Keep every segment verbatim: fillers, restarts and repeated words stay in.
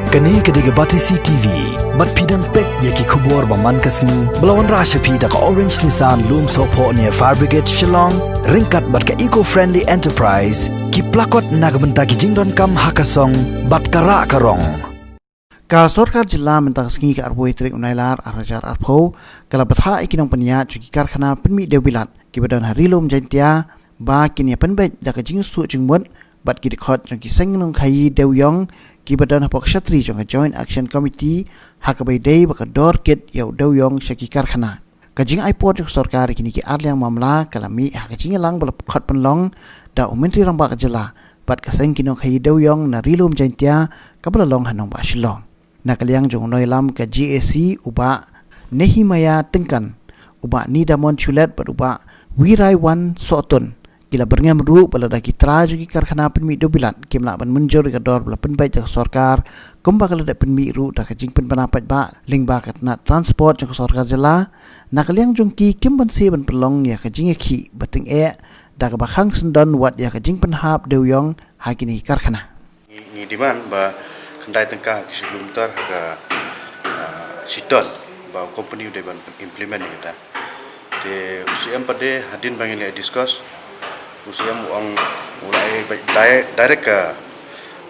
Kane ka dei ka Batesi T V. Bad phi dang peit ïa ki khubor ba man ka sngi ba la wanrah sha phi da ka Orange Nissan Lumsohphoh near Fire Brigade Shillong, ryngkat bad ka Eco Friendly Enterprise, ki plakot na ka bynta ki jingdonkam ha ka song bad ka rah ka rong. Ka sorkar jylla mynta ka sngi ka arphew tarik u Nailar ar hajar arphew, ka la bthah ïa ki nongpynïaid jong ki karkhana pynmih dewbilat kiba don ha Ri Lum Jaintia ba kin ïa pynbeit da ka jingsuk jingmut bad ki dkhot jong ki seng nongkhaïi dewiong kiba don hapoh ka shatri jong ka Joint Action Committee, ha kaba ïadei bad ka dor kit ïa u dewiong sha ki karkhana. Ka jingai por jong ka sorkar ïa kine ki arliang mamla ka la mih ha ka jingïalang ba la khot pynlong da u Myntri Rangbah ka jylla bad ka seng ki nongkhaïi dewiong na Ri Lum Jaintia kaba la long ha nongbah Shillong. Na ka liang jong u nongïalam ka G A C, u Bah Nehemiah Tyngkan, u Bah Nidamon Shulet bad u Bah Wiraiwan Sohtun, ki la byrngem ruh ba lada ki trai jong ki karkhana pynmih dewbilat kim lah ban mynjur ïa ka dor ba la pynbeit da ka sorkar kumba ka la dep pynmih ruh da ka jingpynbna paidbah lyngba ka tnat transport jong ka sorkar jylla, na ka liang jong ki kim banse ban pynlong ïa ka jingïakhih ba tyngeh da kaba khang syndon wat ïa ka jingpynhap dewiong ha kine ki karkhana. Ngi, ngi demand ba khyndai tyngka ki shi kilometer ha ka, ah, shiton ba u company u dei ban implement ïa kata. Te u C M pat de hadien ba ngi la discuss, u C M u ong u la ai ba di-, direct ka,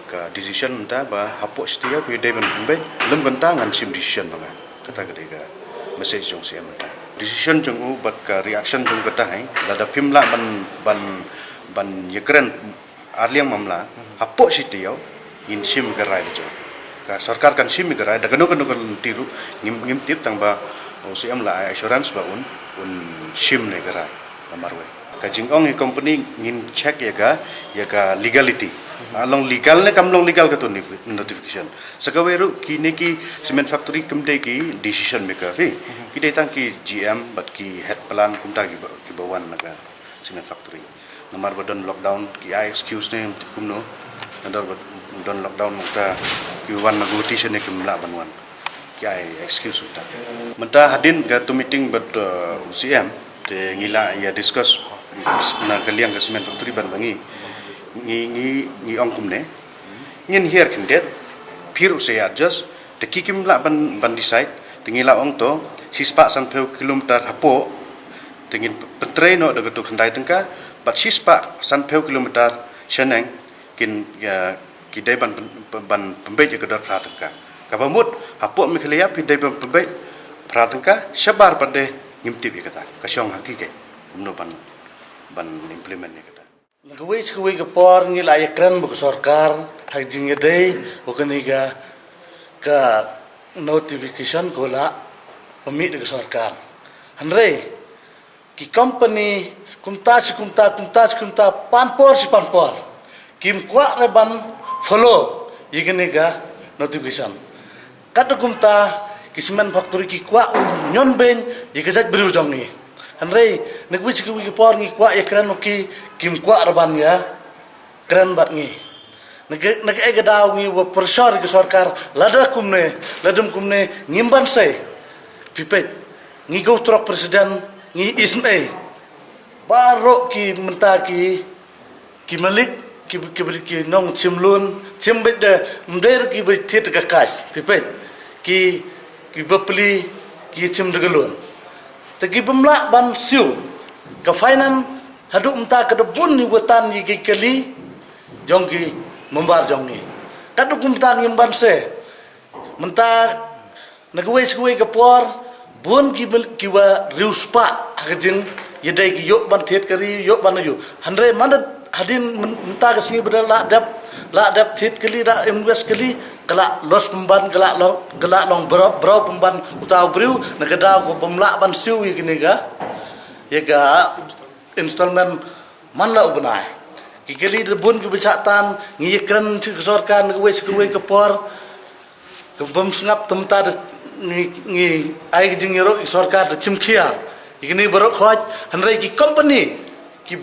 ka decision mynta ba hapoh shi taïew phi dei ban pynbeit, lym kynta ngan shim decision ba nga. Kata ka dei ka message jong u C M mynta. Decision jong u bad ka reaction jong u kata hi, lada phim lah ban, ban, ban ïakren arliang mamla, hapoh shi taïew, ngin shim ka rai la jong. Ka sorkar kan shim ka rai, da kano kano ka lynti ruh, ngim, ngim tip tang ba, u C M la ai assurance ba un, un shim ne ka rai, la marwei. Ka jingong ïa company ngin check ïa ka, ïa ka legality. Ah, long legal ne kam long legal ka tu ni-, notification. Sa kawei ruh kine ki cement factory kim dei ki decision maker hi. Ki dei tang ki G M bad ki head plant kumta ki ba, ki ba wan na ka cement factory. Namar ba don lockdown, ki ai excuse ne kumno. Namar ba don lockdown mynta ki wan na Guwahati shane kim lah ban wan. Ki ai excuse mynta. Mynta hadien ka tu meeting bad, uh, u C M, te ngi la ïa discuss na ka liang ka cement factory ban ba ngi, ngi, ngi, ngi ong kumne. Ngin hiar khyndiat, phi ruh sa ïa adjust, te ki kim lah ban, ban decide, te ngi la ong to, shispah sanphew kilometer hapoh, te ngin pyntrei noh da ka tu khyndai tyngka, bad shispah sanphew kilometer shaneng, kin, ïa, ki dei ban pyn-, ban pynbeit ïa ka dor phra tyngka. Kaba mut, hapoh Meghalaya phi dei ban pynbeit phra tyngka, shabar pat de ngim tip ïa kata. Ka shong ha ki keiñ kumno ban, ban implement ïa kata. Na kawei sa kawei ka por ngi la ïakren bad ka sorkar ha ka jingïadei bad kane ka, ka notification ko la pynmih da ka sorkar. Hynrei ki company kumta shi kumta, kumta shi kumta, pan por shi pan por, kim kwah re ban follow ïa kane ka notification. Katba kumta ki cement factory ki kwah u ñion beiñ ïa ka jaitbynriew jong ngi. Hynrei na kawei sa kawei ka por ngi kwah ïakren u ki, kim kwah re ban ïakren bad ngi. Na ka, na kaei ka daw ngi wa pressure ïa ka sorkar, lada kumne, lada kumne ngim banse. Phi peit, ngi ko u trok president, ngi isynei. Baroh ki mynta ki, ki malik, ki, ki, ki nongshim loan, shim beit da, ym dei ki ba thied da ka cash, phi peit. Ki, ki bapli, ki shim da ka loan. Te ki bym lah ban siew ka finance, haduh mynta ka da bun ïa wa tan ïa ki kali jong ki member jong ngi. Katba kumta ngim banse. Mynta na kawei sa kawei ka por, bun ki mil-, ki wa riewspah ha ka jingïadei ki ïoh ban thied ka ri, ïoh ban ïoh. Hynrei man da hadien myn-, mynta ka sngi ba da la dep, la dep thied kali, da invest kali, ka la loss pynban, ka la long, ka la long bro, bro pynban uta u briew, na ka daw ko bym lah ban siew ïa kane ka, ïa ka installment man la u bnai. Ki kali da bun ki ba shah tan, ngi ïakren sha ka sorkar na kawei sa kawei ka por. Ka bym sngap, te mynta da ngi, ngi ai ka jingïaroh ïa ka sorkar da chim khia ïa kine baroh khoit, hynrei ki company ki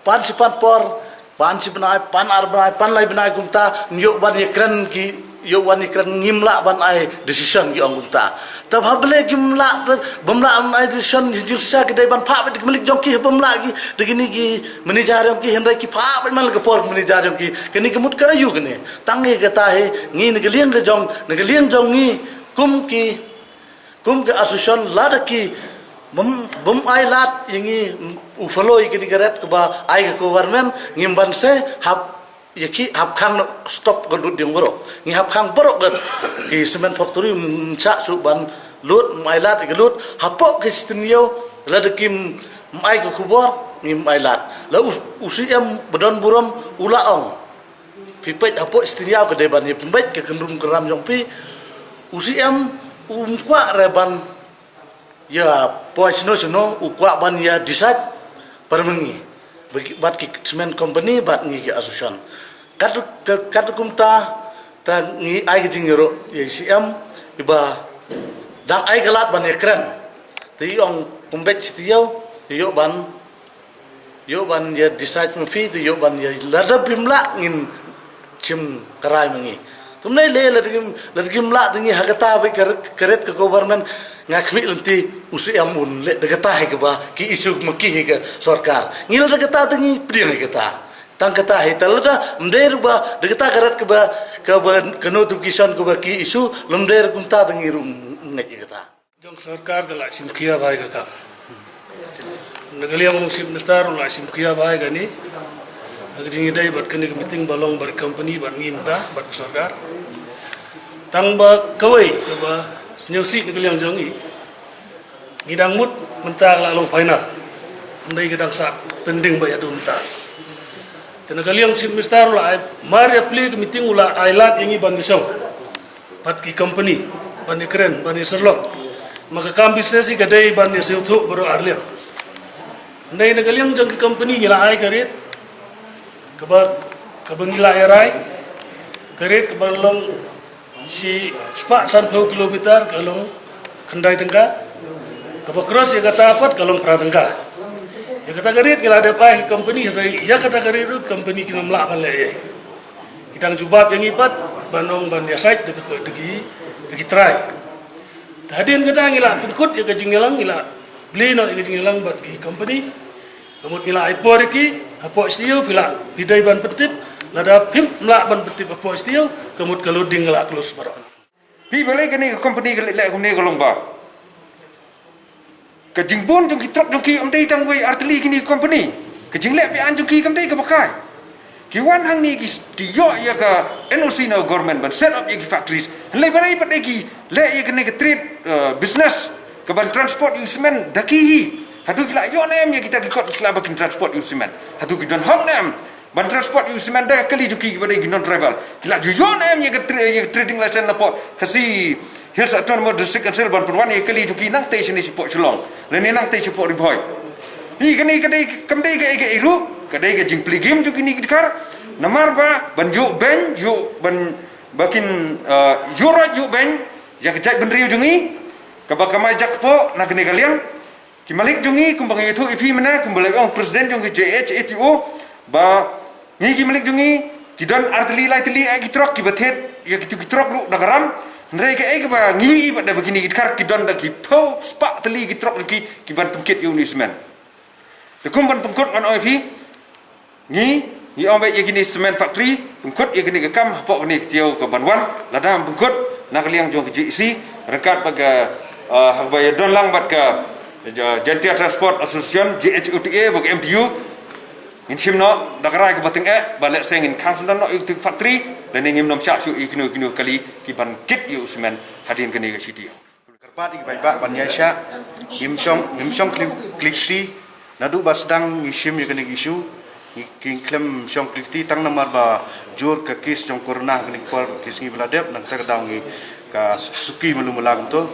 pan shi pan por, pan shi bnai, pan ar bnai, pan lai bnai kumta, ym ïoh ban ïakren ki Ïoh wan ïakren ngim lah ban ai decision ki ong kumta. Te haba leh kim lah te bym lah ban ai decision hi jingshisha ki dei ban phah beit ki malik jong ki, bym lah ki da kine ki manager jong ki, hynrei ki phah beit man la ka por ki manager jong ki. Kane ka mut ka aiu kane. Tang ïa kata hi ngi na ka liang ka jong, na ka liang jong ngi kum ki, kum ka association lada ki bym, bym ai lad ïa ngi u follow ïa kane ka ret kaba ai ka government ngim ban sei hap ïa ki hap khang noh stop ka lut dieng baroh. Ngi hap khang baroh ka ki cement factory, ym shah shuh ban lut, ym ai lad ïa ka lut. Hapoh ki sitiniaw lada kim ai ka khubor ngim ai lad. La u, u C M ba don burom u la ong, phi peit hapoh sitiniaw ka dei ban ïa pynbeit ka kynrum kynram jong phi. U C M um kwah re ban ïa poi sno sno, u kwah ban ïa decide para ma ngi bad ki cement company bad ngi ki association. Kat ka, kat kumta ta ngi ai ka jingïaroh ïa C M iba dang ai ka lad ban ïakren. Te ïong pynbeit sitiniaw ïoh ban ïoh ban ïa decide ma phi, te ïoh ban ïa lada bym lah ngin shim krai ma ngi. Te mynne leh lada kim, lada kim lah te ngi ha kata beit ka ret, ka ret ka government nga khmih lynti u C M un leh da kata hi kaba ki issue ma ki hi ka sorkar. Ngi lada kata te ngi pdiang hi kata. Tang kata hi te lada ym dei ruh ba da kata ka ret kaba, kaba ka notification kaba ki issue lum dei ruh kumta te ngi ruh ngeit hi kata. Jong sorkar ka la shim khia bha ïa ka kam. Na ka liang u Chief Minister u la shim khia bha ïa kane. Na ka jingïadei bad kane ka meeting ba long bad company bad ngi mynta bad ka sorkar. Tang ba kawei kaba sngewsih na ka liang jong ngi, ngi dang mut mynta ka la long final. Ym dei ka dang sah pending ba ïa dum mynta. Te na ka liang u Chief Minister u la ai mar ïa plie ka meeting u la ai lad ïa ngi ban ïa shong bad ki company ban ïa kren ban ïa syrlok. Ma ka kam business hi ka dei ban ïa sngewthuh baroh arliang. Hynrei na ka liang jong ki company ngi la ai ka rate kaba, kaba ngi la ïa rai, ka rate kaba long shi spah sanphew kilometer ka long khyndai tyngka, kaba cross ïa kata pat ka long phra tyngka. Ïa kata ka rate ngi la dep ai ki company, hynrei ïa kata ka rate ruh company kim lah ban leh ei ei. Ki dang jubab ïa ngi pat ban ong ban ïa sait da ki, da ki, da ki trai. Te hadien kata ngi la pynkut ïa ka jingïalang, ngi la plie noh ïa ka jingïalang bad ki company. Ka mut ngi la ai por ïa ki hapoh sitiau, phi lah, phi dei ban pyntip. Lada phim lah ban pyntip hapoh sitiau, ka mut ka loading ka la close baroh. Phi balei kane ka company ka leh kumne ka long ba ka jingbun jong ki trok jong ki kam dei tang wei ar tylli kine ki company. Ka jingleh beaiñ jong ki kam dei kaba kai. Ki wan hangne ki, ki ïoh ïa ka N O C na government ban set up ïa ki factories. Hynrei balei pat de ki leh ïa kane ka trade, uh, business ka ban transport ïa u cement da ki hi. Hato ki la ïoh ne em ïa kita ki kot ki sla ba kin transport ïa u cement? Hato ki don hok ne em ban transport ïa u cement da ka kali jong ki kiba dei ki non tribal? Ki la ju ïoh ne em ïa ka tra-, ïa ka trading license napoh Khasi Hills Autonomous District Council ban pynwan ïa ka kali jong ki nangtei shane shapoh Shillong lane nangtei shapoh Ri Bhoi? Hi kane ka dei, kam dei kaei kaei ruh, ka dei ka jingplie game jong kine ki dkhar. Namar ba ban ïoh beiñ, ïoh ban, ba kin, uh, ïoh roit ïoh beiñ ïa ka jaitbynriew jong ngi kaba kamai jakpoh na kane ka liang. Ki malik jong ngi kumba nga ïathuh ïa phi mynne, kumba la ong president jong ka J H A T O, ba ngi ki malik jong ngi ki don ar tylli lai tylli eh ki trok kiba thied ïa kitu ki trok ruh da ka ram. Hynrei kaei kaba ngi ïohi pat de ba kine ki dkhar ki don da ki phew spah tylli ki trok jong ki ki ban pynkit ïa une u cement. Te kum ban pynkut ngan ong ïa phi, ngi, ngi ong beit ïa kine cement factory, pynkut ïa kine ka kam hapoh kane ka taïew ka ban wan, lada ym pynkut na ka liang jong ka J A C ryngkat bad ka, ah, haba ïadon lang bad ka, ah, Jaintia Transport Association, J H O T A, bad ka M T U. Ngin shim noh da ka rai kaba tyngeh ba lehse ngin khang syndon noh ïa kito ki factory, lane ngim nym shah shuh ïa kino kino kali ki ban kit ïa u cement hadien kane ka shi taïew. Kyrpad ïa ki paidbah ban ïaishah, ngim shong, ngim shong kli, kli kti. Naduh ba sdang ngi shim ïa kane ka issue, ngi, ngi khlem shong kli kti tang namar ba jur ka case jong corona kane ka por, case ngi ba la dep, nangta ka daw ngi ka suki malu mala kumto.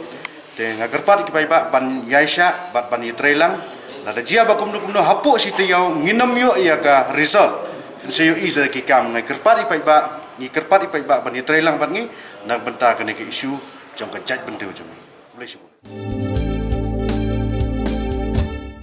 Te nga kyrpad ïa ki paidbah ban ïaishah bad ban ïatreilang. Lada jia ba kumno kumno hapoh shi taïew ngin ym ïoh ïa ka result, phin sa ïohi sa ki kam. Nga kyrpad ïa ki paidbah, ngi kyrpad ïa ki paidbah ban ïatreilang bad ngi na ka bynta kane ka issue jong ka jaitbynriew jong ngi. Khublei shibun.